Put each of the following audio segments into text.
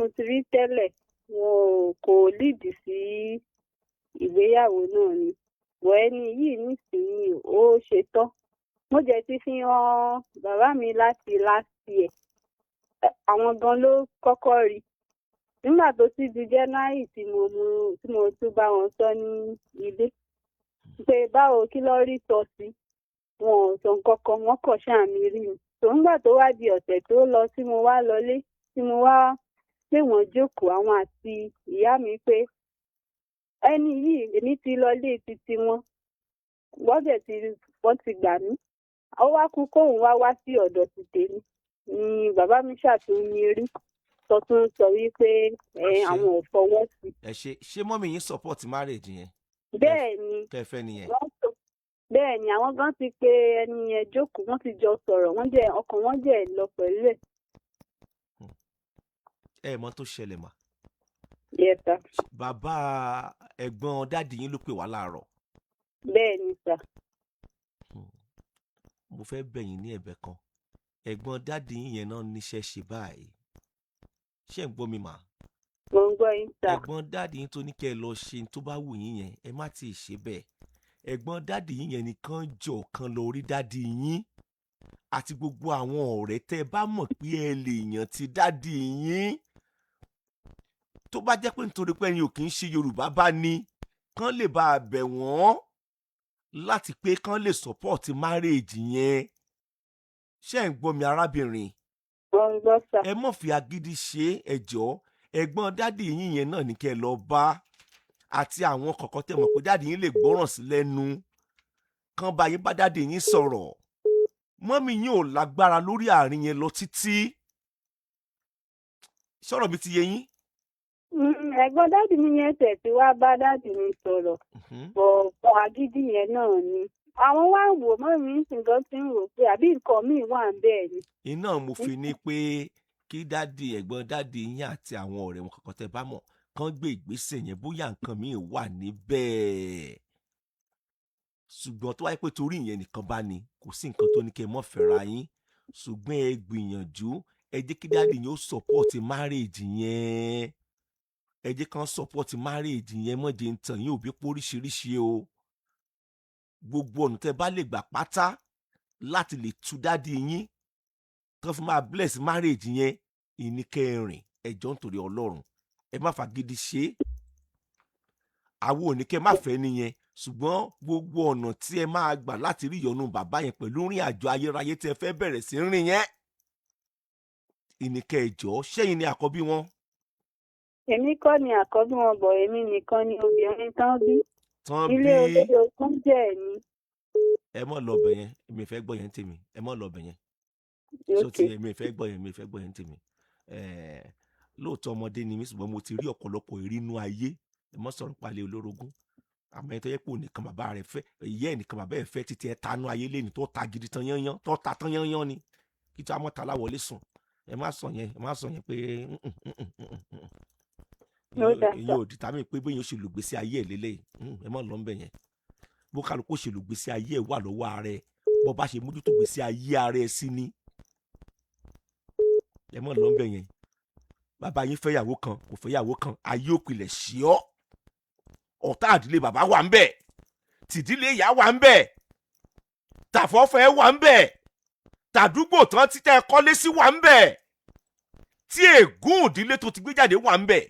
mo ti rí tẹ́lẹ̀, wọn ò kò líìdì sí ìgbéyàwó náà ni. Wọ ẹni yìí nísìnyí ó ṣetán. Mo jẹ́ ti fi hàn bàbá mi láti last year. Àwọn gan ló kọ́kọ́ rí. Nígbà tó ti di January tí mo mú tí mo tún bá wọn sọ ní ilé pé báwo, kí ló rí sọ sí, wọn ò sọ nǹkan kan, wọn kàn ṣáà mi rí mi tó. Ńgbà tó wá di ọ̀sẹ̀ tó lọ tí mo wá lọlé, tí mo wá pé wọ́n jókòó, àwọn àti ìyá mi, pé ẹni yìí, èmi ti lọlé títí wọn, wọ́n dẹ̀ ti wọ́n ti gbà mí, ó wá kú kóun wá wá sí ọ̀dọ̀ ti tèmi ni. Bàbá mi ṣàtúnmí rí tó tún sọ wípé ẹ Ṣé- àwọn ò fọwọ́ sí. Ẹ ṣe mummy yín support marriage yẹn? Bẹ́ẹ̀ ni. Tẹ́ fẹ́ nìyẹn? Wọ́n sọ bẹ́ẹ̀ ni, àwọn gan ti pe ẹni yẹn jókòó, wọ́n ti jọ sọ̀rọ̀, wọ́n jẹ́ ọkàn wọn jẹ́ lọ pẹ̀lú ẹ̀. Ẹ mọ̀ tó ṣẹlẹ̀ mà? Yes, sir. Bàbá ẹ̀gbọ́n daddy yín ló pè wá láàárọ̀. Bẹ́ẹ̀ ni, sir. Mo fẹ́ bẹ̀ yín ní ẹ̀bẹ̀ kan. Ẹ̀gbọ́n daddy yín yẹn náà níṣẹ́ ṣe báyìí. Ṣé ń gbọ́ mi mà? Mo ń gbọ́ yín, sir. Ẹ̀gbọ́n daddy yín tó ní kẹ́ ẹ lọ ṣe tó bá wù yín yẹn, ẹ má tíì ṣe bẹ́ẹ̀. Ẹ̀gbọ́n daddy yín yẹn nìkan jọ kan lọ rí daddy yín àti gbogbo àwọn ọ̀rẹ́ tẹ́ ẹ bá mọ̀ pé ẹ lè yàn ti daddy yín, tó bá jẹ́ pé nítorí pé ẹ̀yin ò kì í ṣe Yorùbá bá ní kán lè bá a bẹ̀ wọ́n láti pé kán lè support marriage yẹn. Ṣé ẹ̀ ń gbọ́ mi, arábìnrin? Mo ń gbọ́, sir. Ẹ mọ̀ fi agídí ṣe é. Ẹ jọ̀ọ́, ẹ̀gbọ́n daddy yín yẹn náà ní kẹ́ ẹ lọ bá àti àwọn kọ̀ọ̀kan tẹ́ mọ̀ pé daddy yín lè gbọ́ràn sí lẹ́nu, kán bá yín bá daddy yín sọ̀rọ̀. Mummy yín ò lágbára lórí àárín yẹn lọ títí. Sọ̀rọ̀ mi ti yé yín? Ẹ̀gbọ́n daddy mi yẹn tẹ̀ tí wá bá daddy mi sọ̀rọ̀ bọ̀ bọ̀, agídí yẹn náà ni àwọn wá ń wò mọ́ mi ń gan tí ń wò pé àbí nǹkan míì wà ń bẹ́ẹ̀ ni. Iná mo fi ní pé kí daddy, ẹ̀gbọ́n daddy yín àti àwọn ọ̀rẹ́ wọn kankan tẹ́ bá mọ̀, kán gbé ìgbésẹ̀ yẹn, bóyá nǹkan míì wà níbẹ̀. Ṣùgbọ́n tó wáyé pé torí ìyẹn nìkan bá ní, kò sí nǹkan tó ní kẹ́ ẹ mọ́ fẹ́ra yín. Ṣùgbọ́n ẹ gbìyànjú, ẹ jẹ́ kí daddy yín ó support marriage yẹn. Ẹ jẹ́ kán support marriage yẹn. Mọ́ jẹ́ ń tàn yín, òbí póríṣiríṣi o. Gbogbo ọ̀nà tẹ́ bá lè gbà pátá láti lè tu daddy yín tán fi máa bless marriage yẹn, ìníkẹrin. Ẹ jọ̀ọ́, nítorí Ọlọ́run, ẹ má fagídí ṣe é. Àwọn ò ní kẹ́ má fẹ́ nìyẹn, ṣùgbọ́n gbogbo ọ̀nà tí ẹ máa gbà láti rí ìyọ́nú bàbá yẹn pẹ̀lú rìn àjò ayérayé tí ẹ fẹ́ bẹ̀rẹ̀ sí rìn yẹn, ìníkẹ́. Ẹ jọ̀ọ́, ṣẹ́yìn ni àkọ́bí wọn? Èmi kọ́ ni àkọ́bí wọn bọ̀, èmi nìkan ni obìnrin tán bí. Tán Ilé bí. olóyè ogún jẹ́ ni. Ẹ mọ̀ lọ bẹ̀ yẹn, èmi fẹ́ gbọ́ yẹn tèmi. Ẹ mọ̀ lọ bẹ̀ yẹn. So ti èmi fẹ́ gbọ́ yẹn, èmi fẹ́ gbọ́ yẹn tèmi. Lóòótọ́ ọmọdé ni mí, ṣùgbọ́n mo ti rí ọ̀pọ̀lọpọ̀ ìrínú ayé. Ẹ mọ̀ sọ̀rọ̀ palẹ̀ olórogún, àmọ́ ẹ tó yẹ pé òun nìkan bàbá rẹ̀ fẹ́, ìyá ẹ̀ nìkan bàbá ẹ̀ fẹ́, títí ẹ tanú ayé lẹ́ni tó ta gidi tán yányán, tó ta tán yányán ni kí tó amọ́ta láwọlé sùn. Ẹ má sọ yẹn, ẹ má sọ yẹn pé Ó dáa, ìyẹn sir. ò dìtàmì pé bóyá ó ṣe lùgbèsí ayé ẹ̀ lélẹ́yìí. Ẹ má lọ ń bẹ̀ yẹn. Bó kálukú ṣe lùgbèsí ayé ẹ̀ wà lọ́wọ́ ara ẹ̀, bó bá ṣe mójútó gbèsè ayé ara ẹ̀ sí ni. Ẹ má lọ ń bẹ̀ yẹn. Bàbá yín fẹ́yàwó kan, kò fẹ́yàwó kan, ayé òpìlẹ̀ sí ọ́. Ọ̀tá àdílé bàbá wà ń bẹ̀, tìdílé ìyá wà ń bẹ̀, tàfọ́fẹ́ wà ń bẹ̀, tàdúgbò tán títẹ́ kọ́lé sí wà ń bẹ̀, tí ègún ìdílé tó ti gbé jáde wà ń bẹ̀.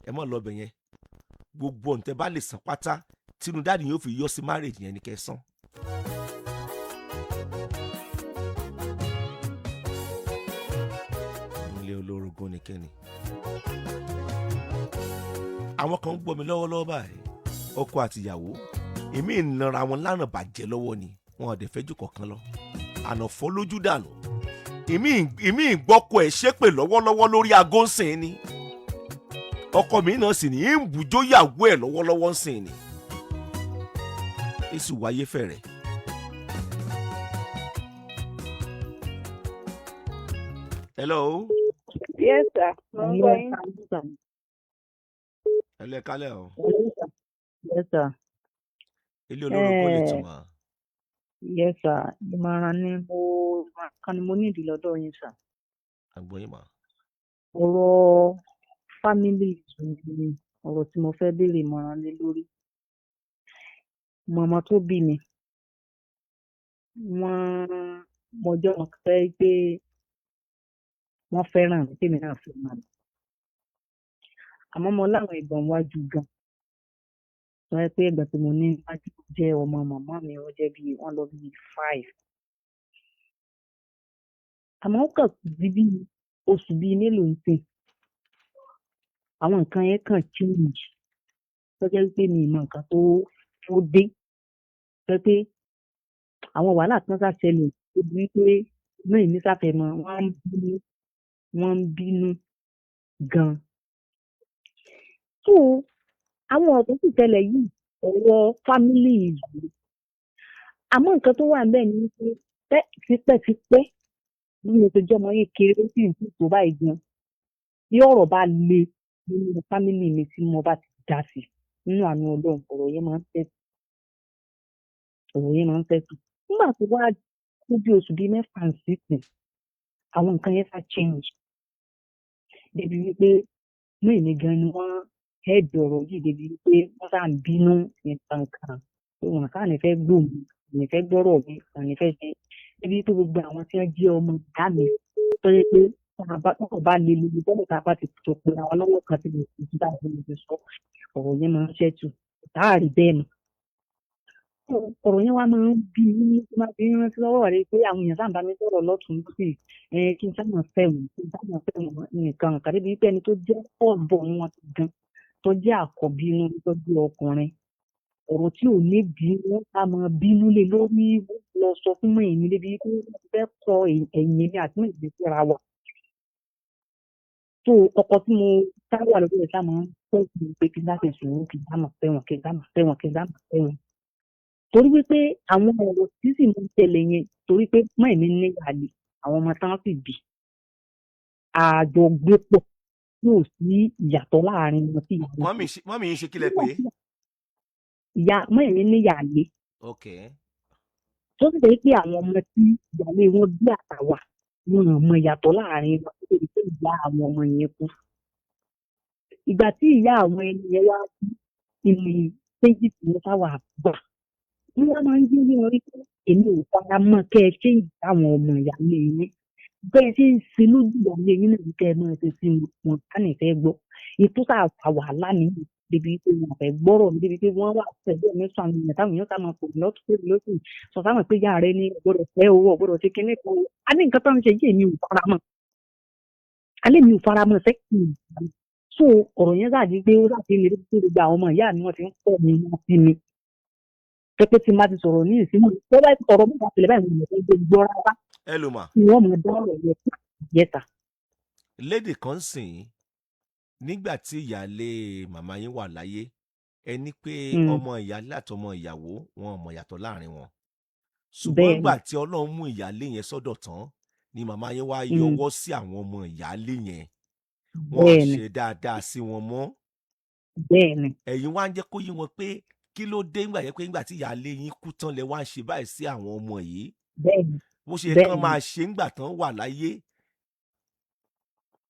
Ẹ mọ̀ lọ bẹ̀ yẹn. Gbogbo ọ̀nà tẹ́ bá lè san pátá tínú daddy yóò fi yọ sí marriage yẹn ni kẹ́ ẹ san. Ilé olórogún ni kẹ́ni. Àwọn kan ń gbọ́ mi lọ́wọ́lọ́wọ́ báyìí, ọkọ àtìyàwó èmi ìnara wọn lánàá bàjẹ́ lọ́wọ́ ni, wọn ò dẹ̀ fẹ́ jù kọ̀ọ̀kan lọ, àná fọ́ lójú dànù. Èmi ìgbọ́kọ ẹ̀ ṣépè lọ́wọ́lọ́wọ́ lórí aago ń sìn ni. Ọkọ mi náà sì ní í ń bùjóyàwó ẹ̀ lọ́wọ́lọ́wọ́ ń sìn ni. Èsù wáyé fẹ̀rẹ̀. Hello. Yes, sir, mo ń gbọ́ yín. Hello, ẹ kálẹ̀ o. Yes, sir. Ilé olórogún lè túmọ̀. Yes, sir. Ìmọ̀ràn ni mo ìmọ̀ràn kan ni mo nídìí lọ́dọ̀ yín, sir. À ń gbọ́ yín mà. Ọ̀rọ̀ family ni ọ̀rọ̀ tí mo fẹ́ béèrè ìmọ̀ràn lé lórí. Màmá tó bí mi, wọ́n mo jẹ́ ọmọ kan tó jẹ́ pé wọ́n fẹ́ràn mi, tèmi náà fẹ́ràn mi. Àmọ́ mo láwọn ẹ̀gbọ́n wájú gan. Tó jẹ́ pé ẹ̀gbọ́n tí mo ní wájú jẹ́ ọmọ màmá mi, ó jẹ́ bí wọ́n lọ bí 5. Àmọ́ ó kàn di bí oṣù bíi mélòó ń sìn. Àwọn nǹkan yẹn kàn change. Tó jẹ́ wípé mi ì mọ nǹkan tó dé. Tó jẹ́ pé àwọn wàhálà kan ṣá ṣẹlẹ̀ débi wípé inú èmi ṣá fẹ́ mọ̀, wọ́n ń bínú, wọ́n ń bínú gan. So àwọn ọ̀rọ̀ tó sì ṣẹlẹ̀ yìí, ọ̀rọ̀ family issue. Àmọ́ nǹkan tó wà níbẹ̀ ni wípé tipẹ́tipẹ́ bí mo ṣe jẹ́ ọmọ kékeré tí ì tí tó báyìí gan. Bí ọ̀rọ̀ bá le nínú family mi tí mo bá ti dá sí nínú àánú Ọlọ́run, ọ̀rọ̀ yẹn máa ń settle. Ọ̀rọ̀ yẹn máa ń settle. Nígbà tó wá tó bí oṣù bíi 6 sísìn, àwọn nǹkan yẹn ṣá change. Débi wípé inú èmi gan ni wọ́n head ọ̀rọ̀ yìí débi wípé wọ́n ṣá ń bínú nǹkan kan. Pé wọ́n ṣá ní fẹ́ gbọ́ mi, wọ́n ní fẹ́ gbọ́rọ̀ mi, wọ́n ní fẹ́ ṣe. Débi wípé gbogbo àwọn tí wọ́n jẹ́ ọmọ ìyá mi tó jẹ́ pé tọ́rọ̀ bá le lórí tọ́rọ̀ tá a bá ti jọ pé àwọn lọ́wọ́ kan tí mo ti bá mo ti sọ, ọ̀rọ̀ yẹn máa ń settle. Táà rí bẹ́ẹ̀ mọ́. Ọ̀rọ̀ yẹn wá máa ń bí mi nínú tí máa fi ń rántí lọ́wọ́ rẹ pé àwọn èèyàn sáà ń bá mi sọ̀rọ̀ lọ́tùn lósì. Kí n sá máa fẹ́ wọn, kí n sá máa fẹ́ wọn nìkan. Tàbí bí pé ẹni tó jẹ́ first born wọn gan, tó jẹ́ àkọ́bí inú tó jẹ́ ọkùnrin. Ọ̀rọ̀ tí ò ní bí wọ́n sá máa bínú lé lórí, wọ́n lọ sọ fún mummy mi débi wípé wọ́n fẹ́ kọ ẹ̀yìn mi àti mummy mi síra wa. So ọkọ tí mo sá wà lórí rẹ̀ sá máa ń fẹ́ mi pé kí n sá ṣe sùúrù, kí n sá máa fẹ́ wọn, kí n sá máa fẹ́ wọn, kí n sá máa fẹ́ wọn. Torí wípé àwọn ọ̀rọ̀ tí sì máa ń ṣẹlẹ̀ yẹn, torí pé mummy mi ní àlè, àwọn ọmọ tán sì bí. Àjọgbépọ̀ tí ò sí ìyàtọ̀ láàrin wọn sí ìyá wọn. Mummy yín ṣe kí lẹ pè é? Ìyá mummy mi ní ìyáálé. Ok. Tó sì jẹ́ pé àwọn ọmọ tí ìyáálé wọn bí àtàwà, wọn ò mọ ìyàtọ̀ láàrin wọn nítorí pé ìyá àwọn ọmọ yẹn kú. Ìgbà tí ìyá àwọn ẹni yẹn wá kú, ìní changes tí wọ́n sáwà gbà. Wọ́n máa ń gbé ní orí pé èmi ò fara mọ́ kẹ́ ẹ change àwọn ọmọ ìyáálé yín. Bẹ́ẹ̀ ṣe ń ṣe lójú ìyáálé yín náà ní kẹ́ ẹ máa ṣe sí wọn, wọn ká ní fẹ́ gbọ́. Èyí tó sáà fà wàhálà nìyí débi wípé wọn ò fẹ́ gbọ́rọ̀ mi, débi pé wọ́n wà pẹ̀lú ẹ̀mí sọ àwọn èèyàn táwọn èèyàn sá máa pò mí lọ́tùn pè mí lósì. Sọ sáwọn pé ìyá rẹ ni ò gbọdọ̀ fẹ́ o, ò gbọdọ̀ ṣe kíní kan o. A ní nǹkan tó ń ṣe yìí èmi ò fara mọ́. Alẹ́ mi ò fara mọ́ sẹ́. So ọ̀rọ̀ yẹn sáà di pé ó sáà ti ń le débi pé gbogbo àwọn ọmọ ìyá mi wọ́n ti ń kọ́ mi wọ́n sí mi. Pé tí n bá ti sọ̀rọ̀ ní ìsinmi, tó bá ọ̀rọ̀ mi bá tilẹ̀ báyìí mo lè fẹ́ gbé gbọ́ rárá. Hello ma. Tí wọ́n máa dá ọ̀rọ̀ yẹn sí. Yes sir. Lady kan sìn nígbà tí ìyáálé màmá yín wà láyé, ẹ ní pé ọmọ ìyáálé àti ọmọ ìyàwó wọn ò mọ̀ yàtọ̀ láàrin wọn. Ṣùgbọ́n Bẹ́ẹ̀ni. nígbà tí Ọlọ́run mú ìyáálé yẹn sọ́dọ̀ tán ni màmá yín wá yọwọ́ sí àwọn ọmọ ìyáálé yẹn. Wọn ò Bẹ́ẹ̀ni. ṣe dáadáa sí wọn mọ́. Bẹ́ẹ̀ni. Ẹ̀yin wá ń jẹ́ kó yé wọn pé kí ló dé nígbà yẹn pé nígbà tí ìyáálé yín kú tán lẹ wá ń ṣe báyìí sí àwọn ọmọ yìí. Bẹ́ẹ̀ni. Bó ṣe yẹ kán Bẹ́ẹ̀ni. máa ṣe ńgbà tán wà láyé.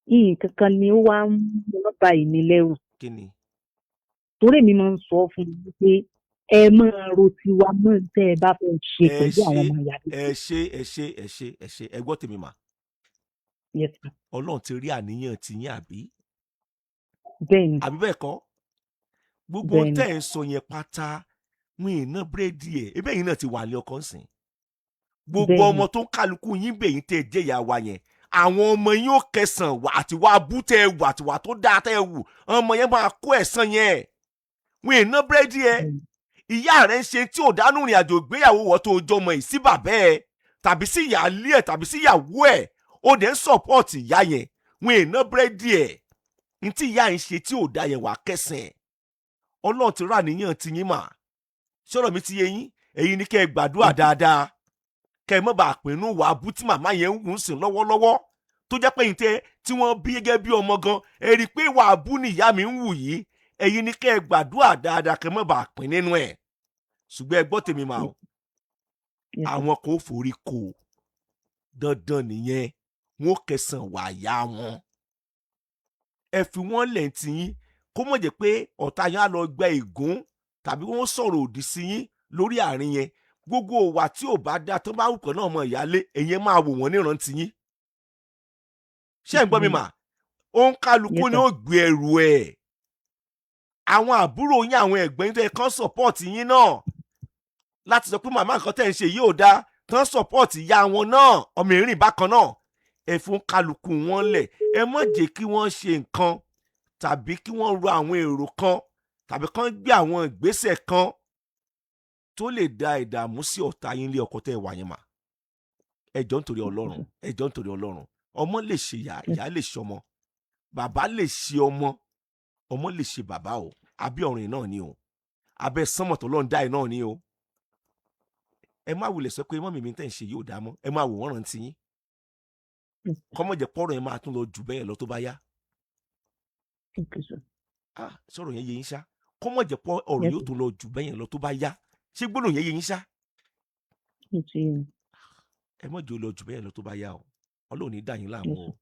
Nǹkan kan ni ó wá ń mú ba èmi lẹ́rù. Kí ni? Torí èmi máa ń sọ fún un pé ẹ máa ro tiwa mọ́ tẹ́ ẹ bá fẹ́ ṣe Ẹ pẹ̀lú àwọn ṣé, ọmọ ìyáálé. ẹ ṣé, ẹ ṣé, ẹ ṣé, ẹ ṣé. Ẹ gbọ́ tèmi mà. Yes sir. Ọlọ́run ti rí àníyàn tiyín àbí? Bẹ́ẹ̀ni. Àbí bẹ́ẹ̀ kọ́? Gbogbo ohun Bẹ́ẹ̀ni. tẹ́ ẹ̀ ń sọ yẹn pátá, wọn ì ná búrẹ́dì ẹ̀. Ebí ẹ̀yin náà ti wà ní ọkọ ńsìn. Gbogbo Bẹ́ẹ̀ni. ọmọ tó ń kálukú yín bẹ̀ yín tẹ́ ẹ jẹ́ ìyá wa yẹn. Àwọn ọmọ yín ó kẹsàn-án wà àti wà bú tẹ́ ẹ wù àti wà tó dáa tẹ́ ẹ wù. Ọmọ yẹn máa kó ẹ̀san yẹn. Wọn ì ná búrẹ́dì ẹ̀. Bẹ́ẹ̀ni. Ìyá rẹ̀ ń ṣe tí ò dánú ìrìn àjò ìgbéyàwó wọ̀ tó jọmọ yìí sí bàbá ẹ̀ tàbí sí ìyáálé ẹ̀ tàbí sí ìyàwó ẹ̀. Ó dẹ̀ ń support ìyá yẹn. Wọn ì ná búrẹ́dì ẹ̀. Ní tí ìyá yẹn ṣe tí ò dá yẹn wà kẹsàn-án ẹ̀. Ọlọ́run ti rà níyàn tiyín mà. Ṣọ́rọ̀ mi ti yé yín? Ẹ̀yin ni kẹ́ ẹ gbàdúrà dáadáa. Kẹ́ ẹ má bàa pinnu wàá bú tí màmá yẹn ń wù ú sìn lọ́wọ́lọ́wọ́. Tó jẹ́ pé ẹ̀yin tẹ́ tí wọ́n bí gẹ́gẹ́ bí ọmọ gan, ẹ rí i pé wàá bú ni ìyá mi ń wù yìí. Ẹ̀yin ni kẹ́ ẹ gbàdúrà dáadáa kẹ́ ẹ má bàa pín nínú ẹ̀. Ṣùgbọ́n ẹ gbọ́ tèmi mà o. Yes sir. Àwọn kò forí kò. Dandan nìyẹn. Wọn ó kẹsàn wà yá wọn. Ẹ fi wọ́n lẹ̀ ń tiyín, kó mọ̀ jẹ́ pé ọ̀tá yẹn á lọ gba ègún tàbí wọ́n sọ̀rọ̀ òdì sí yín lórí àárín yẹn. Gbogbo òwà tí ò bá dáa tó bá wù kàn náà mọ ìyáálé, ẹ̀yin máa wò wọ́n nírántí yín. Ṣé ẹ̀ ń gbọ́ mi mà? Òun kálukú Yes, ni sir. ó gbé ẹrù ẹ̀. Àwọn àbúrò yín, àwọn ẹ̀gbọ́n yín tó yẹ kán support yín náà láti sọ pé màmá, nǹkan tẹ̀ ń ṣe yìí ò dáa, kán support ìyá wọn náà, ọmọ ìrìn bákan náà. Ẹ fún kálukú wọn lẹ̀. Ẹ má jẹ́ kí wọ́n ṣe nǹkan tàbí kí wọ́n ro àwọn èrò kan tàbí kán gbé àwọn ìgbésẹ̀ kan tó lè da ìdààmú sí ọ̀tá yín lé ọkọ tẹ́ ẹ wà yẹn mà. Ẹ jọ̀ọ́, nítorí Ọlọ́run, ẹ jọ̀ọ́, nítorí Ọlọ́run. Ọmọ lè ṣe ìyá, ìyá lè ṣe ọmọ, bàbá lè ṣe ọmọ, ọmọ lè ṣe bàbá o. Abẹ́ ọ̀run náà ni o, abẹ́ sánmọ̀ tó lọ́n dá ẹ̀ náà ni o. Ẹ má wulẹ̀ sọ pé mummy mi tẹ̀ ń ṣe yóò dá mọ́. Ẹ má wò wọ́n rántí yín, kọ́mọ̀jẹ̀ pọ́rọ̀ yẹn máa tún lọ jù bẹ́ẹ̀ lọ tó bá yá. Okay, sir. Ah, sọ̀rọ̀ yẹn yé yín ṣá? Kọ́mọ̀jẹ̀ pọ́ ọ̀rọ̀ Yes, yóò sir. tún lọ jù bẹ́ẹ̀ yẹn lọ tó bá yá. Ṣé gbólóhùn yẹn yé yín ṣá? Ó ti yé mi. Ẹ má jẹ́ ó lọ jù bẹ́ẹ̀ lọ tó bá yá o. Ọlọ́run ní dà yín láàmú Yes, o. sir.